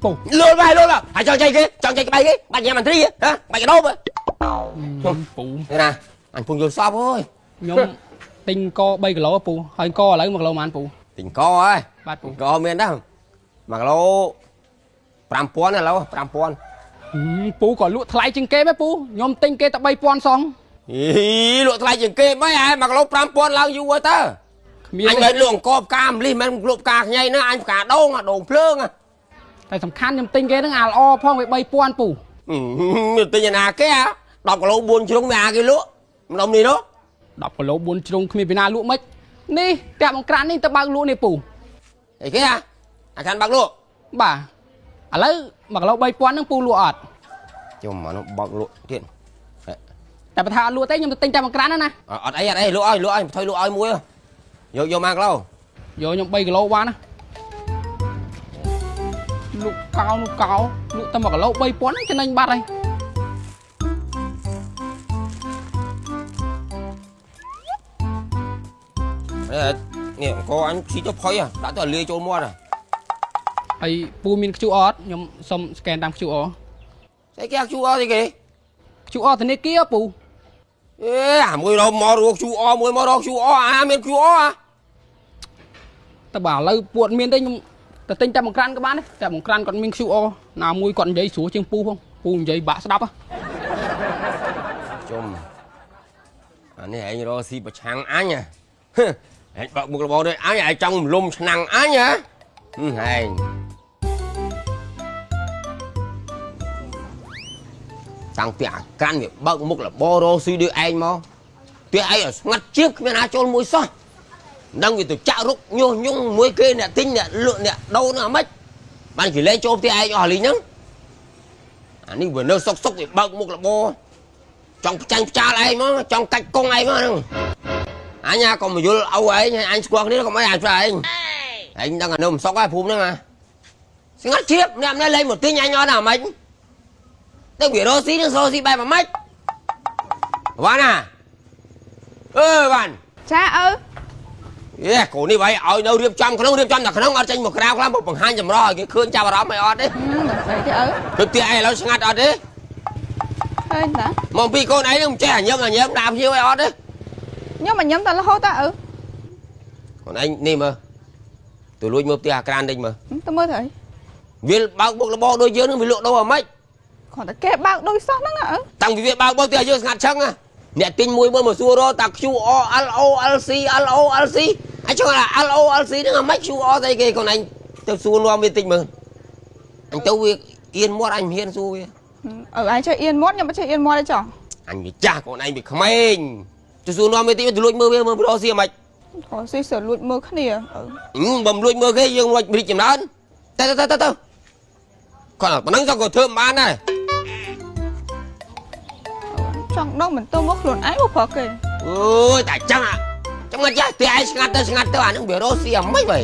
ពូ លួលបាយលួលហើយចង់ចៃគេចង់ចៃក្បែរគេបាច់ញ៉ាំអន្ត្រីហ៎បាច់កដោប ពូ នេះណាអញពងយល់សពអើយ ខ្ញុំទិញក3គីឡូពូហើយកឥឡូវ1គីឡូប៉ុន្មានពូ ទិញកហើយ បាទពូ កមានដែរ1គីឡូ5000ឥឡូវ5000 ពូក៏លក់ថ្លៃជាងគេមែនពូខ្ញុំទិញគេតែ3000សង អីលក់ថ្លៃជាងគេមិនហ៎1គីឡូ5000ឡើងយូរហើយតើ គ្មាន អញមិនលក់អង្គផ្កាម្លិះមិនលក់ផ្កាខ្ញីណាអញផ្កាដូងដូងភ្លើង តែសំខាន់ខ្ញុំទិញគេហ្នឹងអាល្អផងវា3000ពូ ទិញណាគេ10គីឡូ4ជ្រុងវាអាគេលក់ម្ដុំនេះនោះ 10គីឡូ4ជ្រុងគ្មានពីណាលក់មិននេះផ្ទះបង្ក្រាននេះទៅបើកលក់នេះពូ អីគេអាខានបើកលក់ បាទឥឡូវ1គីឡូ3000ហ្នឹងពូលក់អត់ ជុំមកនោះបើកលក់ទៀត តែបើថាអត់លក់ទេខ្ញុំទៅទិញតែបង្ក្រានណា អត់អីអត់អីលក់ឲ្យលក់ឲ្យថយលក់ឲ្យមួយយកយកមកគីឡូ យកខ្ញុំ3គីឡូបានណាលក់កោនោះកោលក់តែ1គីឡូ3000ហ្នឹងចំណេញបាត់ហើយ នេះអង្គអញស៊ីទៅផុយដាក់ទៅលាយចូលមាត់ ហើយពូមាន QR អត់ខ្ញុំសុំ scan តាម QR ស្អីគេ QR ស្អីគេ QR ធនាគារពូ អេអាមួយរកមករក QR មួយមករក QR អាមាន QR អា តែបើឥឡូវពូអត់មានទេខ្ញុំទៅទិញតែបង្ក្រានក៏បានដែរតែបង្ក្រានគាត់មាន QR ណាមួយគាត់និយាយស្រួលជាងពូផងពូនិយាយបាក់ស្ដាប់ហ៎ ជុំអានេះឯងរកស៊ីប្រឆាំងអញហ៎ឯងបើកមុខរបរដូចអញឯងចង់លំឆ្នាំងអញហ៎ឯងតាំងពីអាក្រាន់វាបើកមុខរបររកស៊ីដូចឯងមកផ្ទះឯងឲ្យស្ងាត់ជាងគ្មានណាចូលមួយសោះមិនដឹងវាទៅចាក់រុកញុះញង់មួយគេអ្នកទិញអ្នកលក់អ្នកដូរហ្នឹងអាម៉េចបានគេលែងចូលផ្ទះឯងអស់លីងហ្នឹងអានេះវានៅសុកសុកវាបើកមុខរបរចង់ចាញ់ផ្ចាលឯងមកចង់កាច់កងឯងមកហ្នឹងអញក៏មកយល់ឪឯងហើយអញស្គាល់គ្នាកុំអីអញស្គាល់ឯងឯងដឹងអានៅមិនសុកហើយភូមិហ្នឹងអាស្ងាត់ជ្រាបអ្នកម្នាក់លែងមកទិញអញអត់អាម៉េចទៅវារកស៊ីនឹងរកស៊ីបែបអាម៉េចវ៉ាន់ណាអឺវ៉ាន់ ចាឪ អេកូននេះវាយឲ្យនៅរៀបចំក្នុងរៀបចំតែក្នុងអត់ចេញមកក្រៅខ្លះមកបង្ហាញចម្រោះឲ្យគេឃើញចាប់អារម្មណ៍ឲ្យអត់ទេ ស្អីទេឪ គឺផ្ទះឯងឥឡូវស្ងាត់អត់ទេ ឃើញតា មកពីកូនឯងនឹងមិនចេះអាញឹមអាញឹមដាក់ភ្ញៀវឲ្យអត់ទេ ខ្ញុំមកញ៉ាំតែរហូតតាឪ កូនឯងនេះមើលទៅលួចមើលផ្ទះអាក្រានតិចមើល ទៅមើលទៅអី វាបើកមុខរបរដូចយើងនឹងវាលក់ដូរអាម៉េច គ្រាន់តែគេបើកដូចសោះហ្នឹងឪ តាំងពីវាបើកមកផ្ទះយើងស្ងាត់ឆឹងណាអ្នកទិញមួយមើលមកសួររកតា Q R L O L C L O L C អញចង់ថា L O L C ហ្នឹងអាម៉េច Q R ស្អីគេកូនឯងទៅសួរនាំវាតិចមើលអញទៅវាអៀនមាត់អញមិនហ៊ានសួរវា ឪឯងចេះអៀនមាត់ខ្ញុំមិនចេះអៀនមាត់ទេចោះ អញវាចាស់កូនឯងវាក្មេងទៅសួរនាំវាតិចទៅលួចមើលវាមើលប្រស៊ីអាម៉េច គ្រាន់ស៊ីសើលួចមើលគ្នាឪ បើមិនលួចមើលគេយើងលួចរីកចម្រើនទៅទៅទៅទៅគាត់ប៉ុណ្ណឹងក៏ធ្វើមិនបានដែរ ចង់ដឹងមិនទៅមកខ្លួនឯងមកប្រុសគេ អើយតែចឹងអាចឹងមកចាស់ទីឯងស្ងាត់ទៅស្ងាត់ទៅអានឹងវារស់ស៊ីអាម៉េចបី